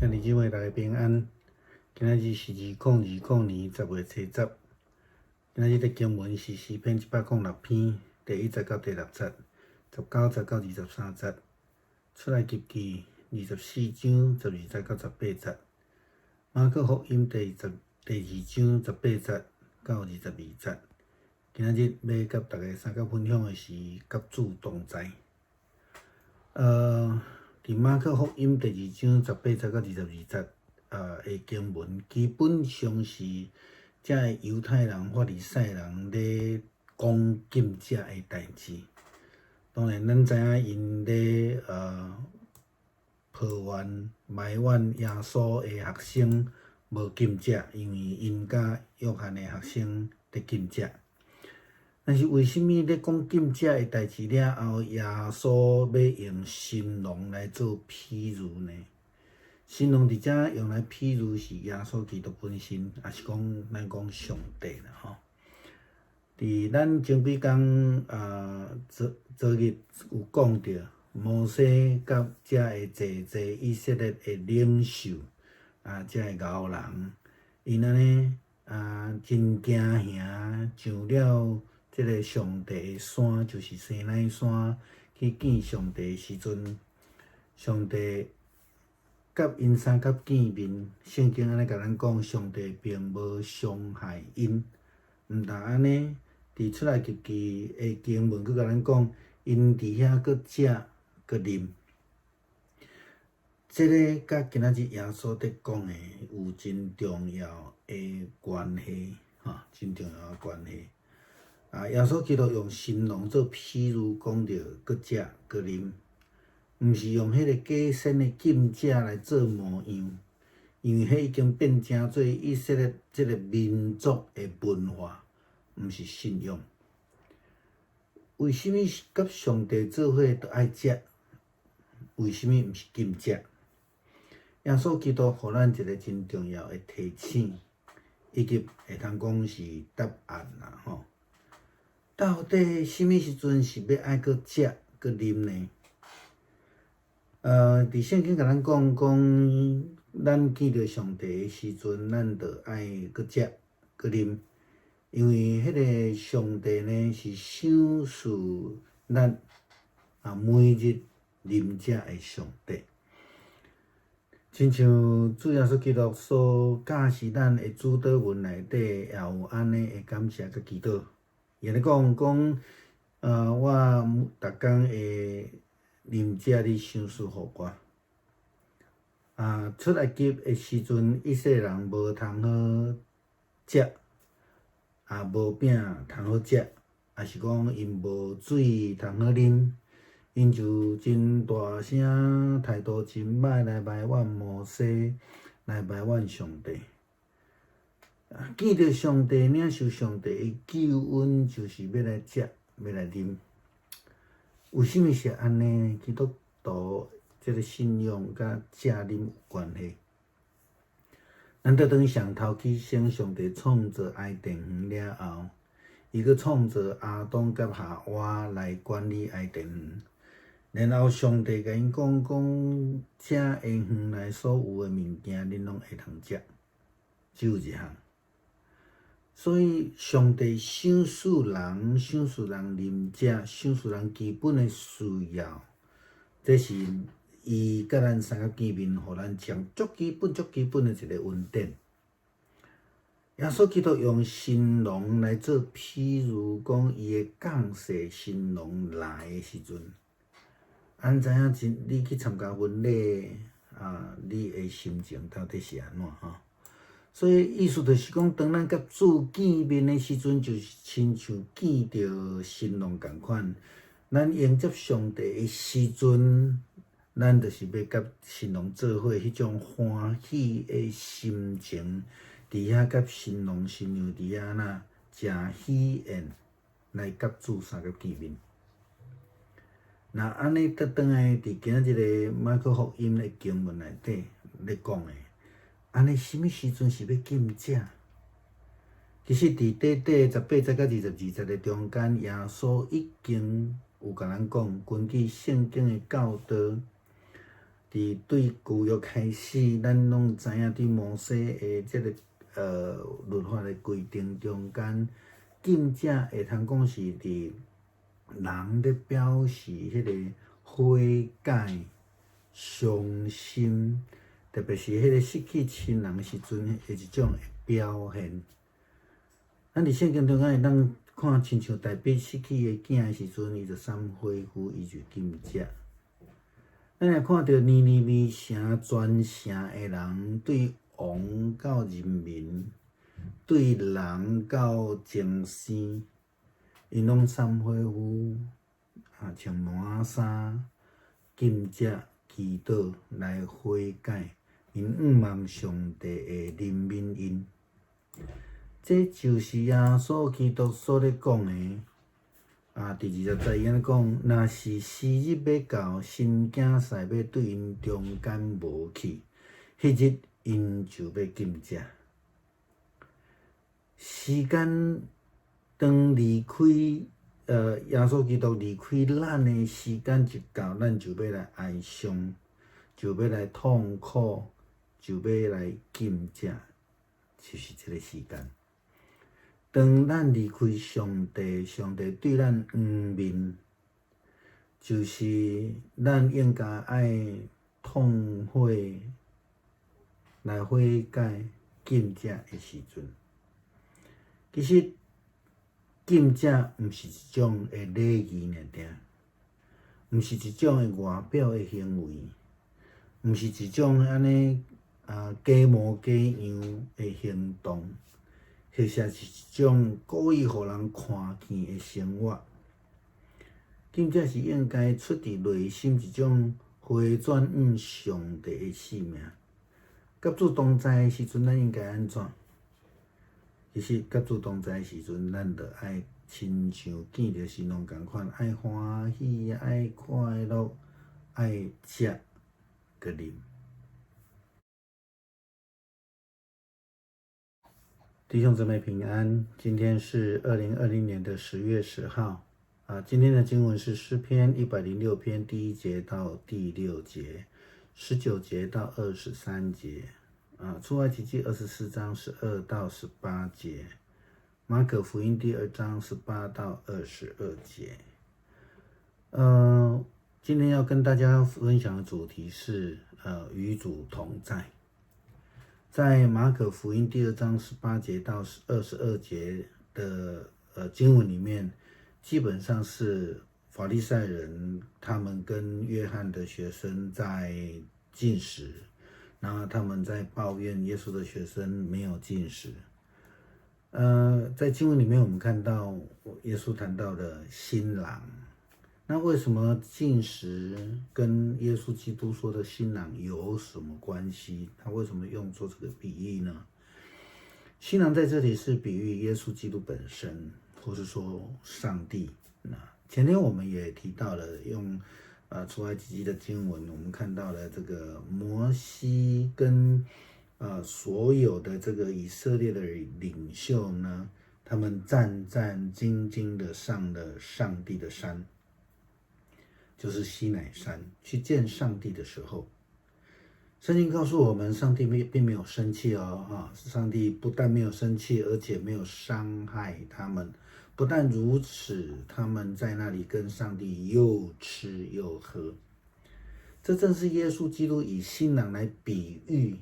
兄弟姊妹大家平安。今仔日是2020年10月初十。今仔日的經文是詩篇106篇第1節到第6節，19節到23節。出埃及記24章12節到18節。馬可福音第二章18節到22節。今仔日欲佮大家相佮分享的是佮主同在。佇馬可福音第二章十八節到22節的經文，基本上是遮个猶太人、法利賽人咧講禁食的代誌。當然，咱知影𪜶咧抱怨埋怨耶穌的學生無禁食，因為𪜶佮約翰的學生佇禁食。但是為啥物咧講禁食的代誌了後，耶穌欲用新郎來做譬喻呢？新郎佇遮用來譬喻是耶穌基督本身，抑是講咱講上帝啦吼。佇咱前幾工昨昨日有講著，摩西佮遮个濟濟以色列的領袖啊，遮个𠢕人，𪜶按呢真驚嚇上了這个上帝的山，就是西奈山，去見上帝的時陣，上帝佮𪜶相佮見面，聖經按呢共咱講，上帝並無傷害𪜶。毋但按呢，佇出埃及記的經文閣共咱講，𪜶佇遐閣食閣啉。這个佮今仔日耶穌佇講的有真重要的關係，吼，真重要的關係。耶穌基督用新郎做譬喻，講著閣食閣啉，毋是用彼个假仙的禁食來做模樣，因為彼已經變成做以色列這个民族的文化，毋是信仰。為啥物佮上帝做伙著愛食？為啥物毋是禁食？耶穌基督予咱一个真重要的提醒，以及會通講是答案啦吼。到底啥物時陣是欲愛閣食閣啉呢？佇聖經共咱講講，咱見著上帝的時陣，咱著愛閣食閣啉，因為彼个上帝呢是賞賜咱每日啉食的上帝。親像主耶穌基督所教示咱的主禱文內底，也有按呢的感謝佮祈禱。伊按呢講講，我逐工的啉食你賞賜予我。出埃及的時陣，以色列人無通好食，也無餅通好食，抑是講𪜶無水通好啉，𪜶就真大聲，態度真歹來埋怨摩西，來埋怨上帝。見著上帝，領受上帝的救恩，就是欲來食，欲來啉。為啥物是按呢？基督徒這个信仰佮食啉有關係。咱倒轉去想頭起先，上帝創造伊甸園了後，伊閣創造亞當佮夏娃來管理伊甸園。然後上帝共𪜶講講，這個園內所有的物件，恁攏會通食，只有一項。所以，上帝賞賜人，賞賜人啉食，賞賜人基本的需要，這是伊佮咱相佮見面，予咱上足基本、足基本的一个恩典。耶穌基督用新郎來做譬喻，講伊會降世新郎來的時陣，按知影真你去參加婚禮啊，你的心情到底是按怎吼？所以意思就是講，當咱佮主見面的時陣，就是親像見著新郎仝款。咱迎接上帝的時陣，咱就是欲佮新郎做伙，彼種歡喜的心情，佇遐佮新郎新娘佇遐呐，誠喜宴來佮主相佮見面。若按呢，倒轉來佇今仔日个馬可福音的經文內底咧講的。按呢，啥物時陣是欲禁食？其實佇短短18節到22節的中間，耶穌已經有共咱講，根據聖經的教導，佇對舊約開始，咱攏知影，佇摩西的這个律法的規定中間，禁食會通講是佇人咧表示彼个悔改、傷心，特別是彼个失去親人時陣的一種表現。咱佇聖經中間會當看，親像大衛失去伊的囝的時陣，伊就捎火燒，伊就禁食。咱若看著尼尼微城全城的人對王到人民，對人到眾生，𪜶攏捎火燒，穿麻衫，禁食祈禱來悔改，𪜶向望上帝會憐憫𪜶。這就是耶穌基督所咧講的。佇20節伊按呢講，若是時日欲到，新囝婿欲對𪜶中間無去，彼日𪜶就欲禁食。時間當離開，耶穌基督離開咱的時間一到，咱就欲來哀傷，就欲來痛苦，就欲來禁食，就是這个時間。當咱離開上帝，上帝對咱黃面，就是咱應該愛痛悔來悔改禁食的時陣。其實禁食毋是一種的禮儀爾爾，毋是一種的外表的行為，毋是一種按呢假模假樣的行動。或者是一種故意予人看見的生活。禁食是應該出佇內心一種回轉向上帝的生命。佮主同在的時陣，咱應該按怎？其實佮主同在的時陣，咱著愛親像見著新郎仝款，愛歡喜、愛快樂、愛食、閣啉。弟兄姊妹平安，今天是2020年的10月10號啊。今天的經文是詩篇106篇第1節到第6節，19節到23節啊。出埃及記24章12到18節，馬可福音第2章18到22節。今天要跟大家分享的主題是與主同在。在馬可福音第2章18節到22節的經文裡面，基本上是法利賽人他們跟約翰的學生在禁食，然後他們在抱怨耶穌的學生沒有禁食。在經文裡面我們看到耶穌談到的新郎，那為什麼禁食跟耶穌基督說的新郎有什麼關係？他為什麼用做這個比喻呢？新郎在這裡是比喻耶穌基督本身，或是說上帝。那前天我們也提到了用出埃及記的經文，我們看到了這個摩西跟所有的這個以色列的領袖呢，他們戰戰兢兢的上了上帝的山，就是西乃山，去見上帝的時候，聖經告訴我們，上帝並沒有生氣哦，上帝不但沒有生氣，而且沒有傷害他們。不但如此，他們在那裡跟上帝又吃又喝。這正是耶穌基督以新郎來比喻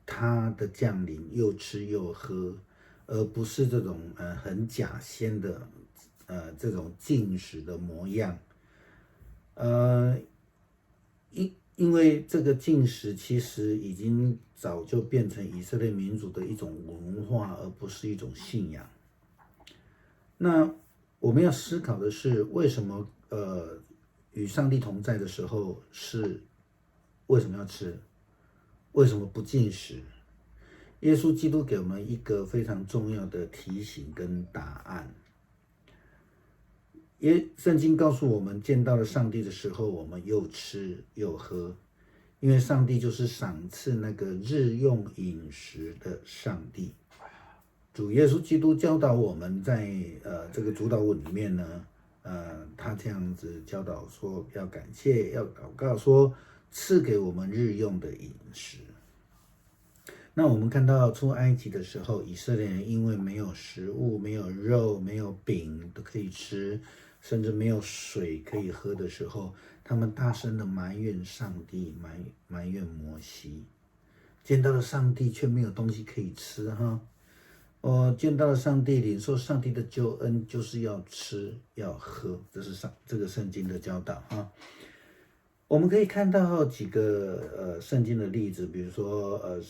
他的降臨，又吃又喝，而不是這種很假仙的這種禁食的模樣。因為這個禁食其實已經早就變成以色列民族的一種文化，而不是一種信仰。那我們要思考的是，為什麼與上帝同在的時候是為什麼要吃？為什麼不禁食？耶穌基督給我們一個非常重要的提醒跟答案。聖經告訴我們，見到了上帝的時候，我們又吃又喝，因為上帝就是賞賜那個日用飲食的上帝。主耶穌基督教導我們在這個主禱文裡面呢，他這樣子教導說要感謝，要禱告說賜給我們日用的飲食。那我們看到出埃及的時候，以色列人因為沒有食物、沒有肉、沒有餅都可以吃，甚至沒有水可以喝的時候，他們大聲的埋怨上帝，埋怨摩西。見到了上帝，卻沒有東西可以吃哈。哦，見到了上帝，領受上帝的救恩，就是要吃要喝，這是上這個聖經的教導哈。我們可以看到幾個聖經的例子，比如說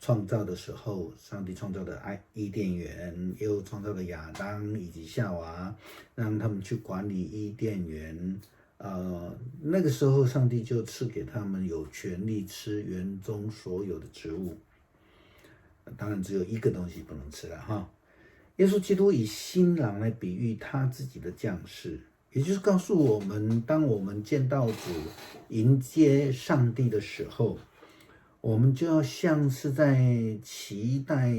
創造的時候，上帝創造的愛伊甸園，又創造了亞當以及夏娃，讓他們去管理伊甸園。那個時候，上帝就賜給他們有權利吃園中所有的植物。當然，只有一個東西不能吃了哈。耶穌基督以新郎來比喻他自己的降世，也就是告訴我們，當我們見到主迎接上帝的時候，我們就要像是在期待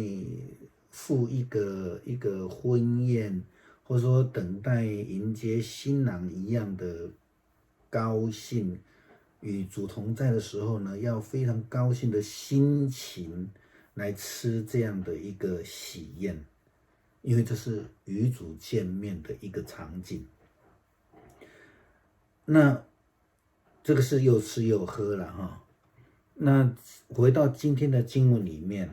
赴一個一個婚宴，或者說等待迎接新郎一樣的高興，與主同在的時候呢，要非常高興的心情來吃這樣的一個喜宴，因為這是與主見面的一個場景。那這個是又吃又喝了哈。那回到今天的經文裡面，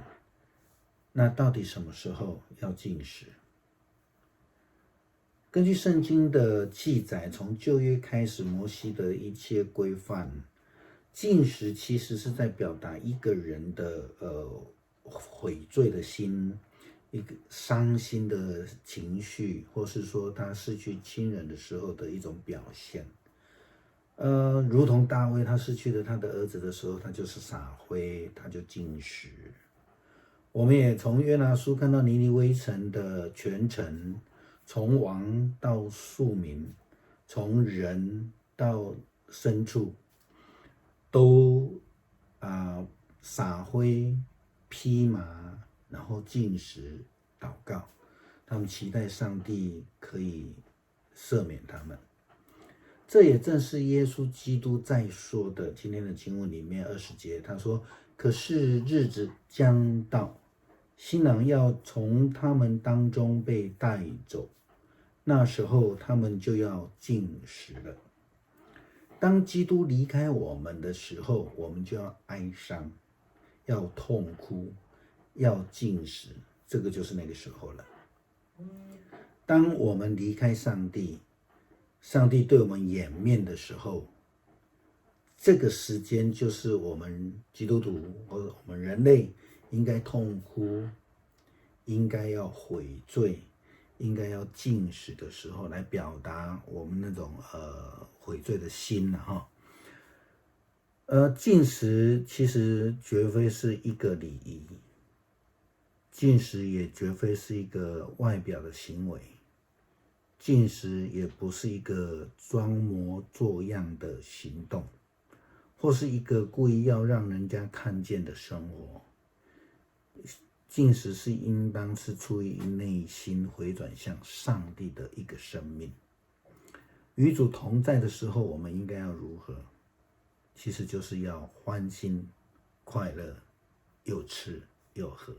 那到底什麼時候要禁食？根據聖經的記載，從舊約開始，摩西的一切規範，禁食其實是在表達一個人的悔罪的心，一個傷心的情緒，或是說他失去親人的時候的一種表現。如同大衛他失去了他的兒子的時候，他就是撒灰，他就禁食。我們也從約拿書看到尼尼微城的全城，從王到庶民，從人到牲畜，都撒灰、披麻，然後禁食禱告，他們期待上帝可以赦免他們。這也正是耶穌基督在說的。今天的經文裡面20節，他說：“可是日子將到，新郎要從他們當中被帶走，那時候他們就要禁食了。”當基督離開我們的時候，我們就要哀傷，要痛哭，要禁食，這個就是那個時候了。當我們離開上帝，上帝對我們掩面的時候，這個時間就是我們基督徒或者我們人類應該痛哭、應該要悔罪、應該要禁食的時候，來表達我們那種悔罪的心了哈。禁食其實絕非是一個禮儀，禁食也絕非是一個外表的行為。禁食也不是一個裝模作樣的行動，或是一個故意要讓人家看見的生活。禁食是應當是出於內心回轉向上帝的一個生命。與主同在的時候，我們應該要如何？其實就是要歡欣、快樂，又吃又喝。